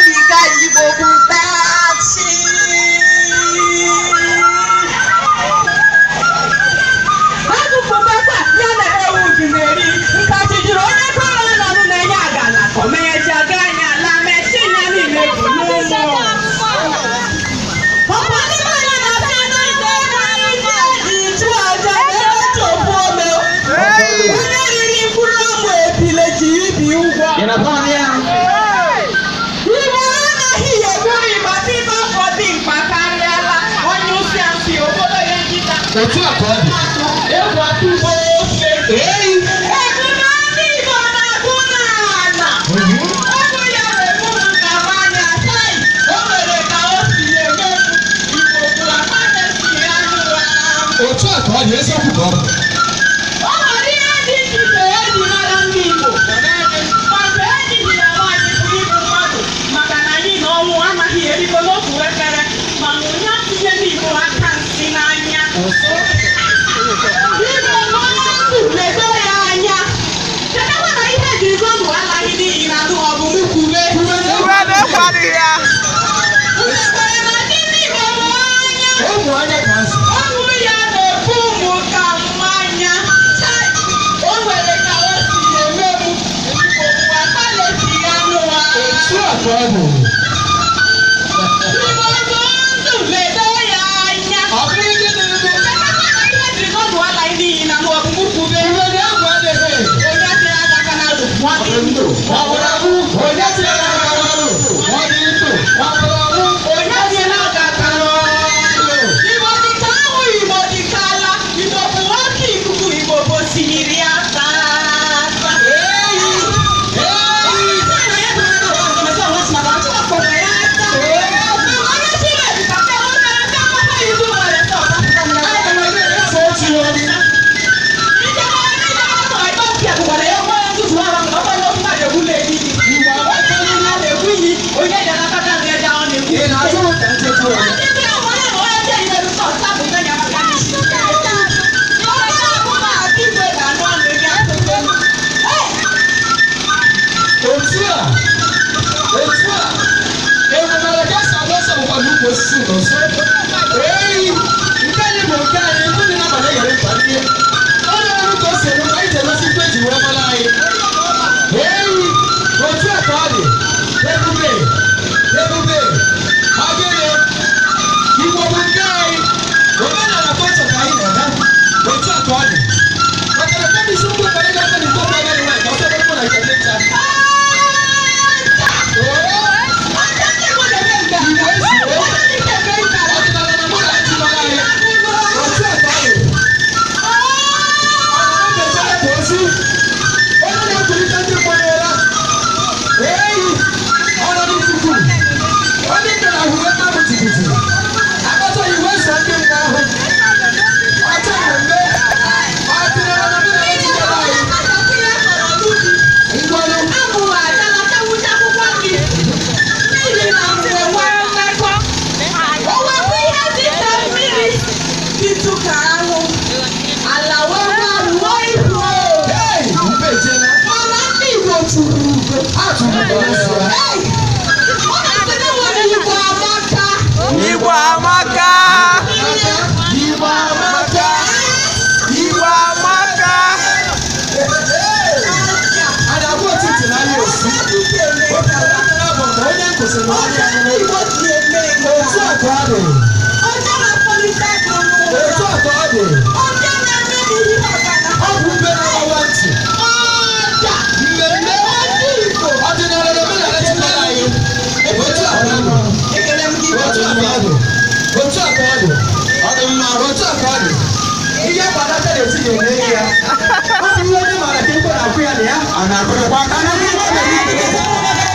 Dịka Igbo bụ tachi. Agụpụtakwa ya na ewu ji na-eri nkachi juru onye kọrọ nọnụ na-enye agala ka o meghecha ga anya ala mechi ya niile bụ n'ụmụ. Ọkwa ndị be anyị na-asị na ndị anyị ji chụọ aja na ebe chọpụ ome. Onye riri mkpụrụ ọmụ ebile ji ibi ụgwọ. Ị na-akpọ ya? Igbo anaghị egburu igba n'ime afọ dị mkpa karịala onye ụsị asị obodo ya nkịta. Otu a ka ọ dị. Egwu atụgbo ofe. Ei! Ebube ndị Igbo na-agụ n'ala. Ọgụ ya na-egbu m ka mmanya tai. O nwere ka o si eme m. Igbo kwuru akpa na-esi anyụ ahụ. Otu a ka ọ dị, eziokwu ka ọ bụ. O nwere ihe dị iche iche eji mara ndị Igbo. Ma nke ejighị ya nwaanyị pụrụ igbu mmadụ maka na anyị na ọnwụ anaghị erikọ n'otu efere, mana onye atinye ndị Igbo aka nsị n'anya. Igbo nọ ndụ ledo ya anya. Chetakwa na ihe ji ndụ alaghị n'iyi na ndụ ọ bụ mụ kwube. Unu kwere na ndị Igbo mụ anya. Ụmụ anya ka azụ. Ọnwụ ya na-ebu ụmụ ka mmanya. Chai! O nwere ka o si eme m. Igbo bụ akpalesi ya n'ụwa. Otu a ka ọ bụ. Igbo bụ ndụ ledo ya anya. Ọ bụrụ ihe na-eme. Chetakwa na ihe ji ndụ alaghị n'iyi na ndụ ọ bụ mụ kwube. Iwe na egwu adịghị. Onye tiri aka aka n'azụ, nwa dị ndụ. Ọ bụrụ abụ, onye tinyere aka n'ọnụ. Ọ dị ndụ. Ọ bụrụ abụ, Onye tinyere aka aka ndụ. Igbo dịka ahụ, Igbo dịka ala, Igbo bụ nwoke ikuku, Igbo bụ osimiri asa asa. Ei! Ei! Aga m eme otu obi. Igbo amaka n'ihu. Ị na-atụ m ka nchecha onye. Otu a, otu a, ebumara ka esi agba ọsọ bụkwa n'ukwu osisi nọ nso. Ei, nke anyị bụ nke anyị, ndị dị n'abalị eghere mkpa ndị. Ọ na-eru ka o si eru ka anyị ji egosi ife eji wee mara anyị. Ei, otu a ka ọ dị. Ebube, ebube, agịrị, Igbo bụ nke anyị. Omenala kọlchọ ka anyị na-eme. Otu a ka ọ dị. Maka na kemgbe isi mgbe ụfọdụ ga-abịa n'iko mgbe agadi nwaanyị ka ọ sọgbara mụ na nke ndị ncha. Igbo ezuo. Ọdịnala na mụ na ndị mara anyị. Otu a ka ọ dị. Ọ na-echere ka ozi. Onye na-ekwurịta ndị mmadụ ụra. Eyi, ọ nọ n'ikuku. Onye nkere ahụ ebe ahụ jigiji. Akpata iwe so ndị mmụọ ahụ. Ọchọ mmemme. Ọdịnala na mụ na ndị mara anyị. Ngwanụ. O wepụ ihe dị ka mmiri dịtụ ka anwụ ala wee gbarụọ ihu. Hey, mbe ejela. Mana ndị Igbo tụrụ ugo. A tụrụ ugo n'ụzọ. Hey! Ọ na-asị na nwere Igbo amaka. Igbo amaka! Igbo amaka. Igbo amaka! A na-agwa otiti n'ahịa osu. Oke ala bụ na onye nkụzi na onye Ọcha ndị Igbo ji eme Otu a ka ọ dị. Ọcha na-akpọlite agụ n'ụra. Otu a ka ọ dị. Ọcha na-eme n'ihi ọgana. Ọ bụ mbe na-agbawa ntị. Ọja. Mmemme Ọjị Igbo. ọdịnala na omenala jikọrọ anyị. Otu a ka ọ dị. Ekele m gị. Otu a ka ọ dị. Otu a ka ọ dị. Ọ dị mma. Otu a ka ọ dị. Ihe gbadata n'eti ga-eme ya. Ọ bụ ihe onye maara ka ekwe na-akwụ ya na ya. A na-akụrụkwa aka na ndị Igbo mere.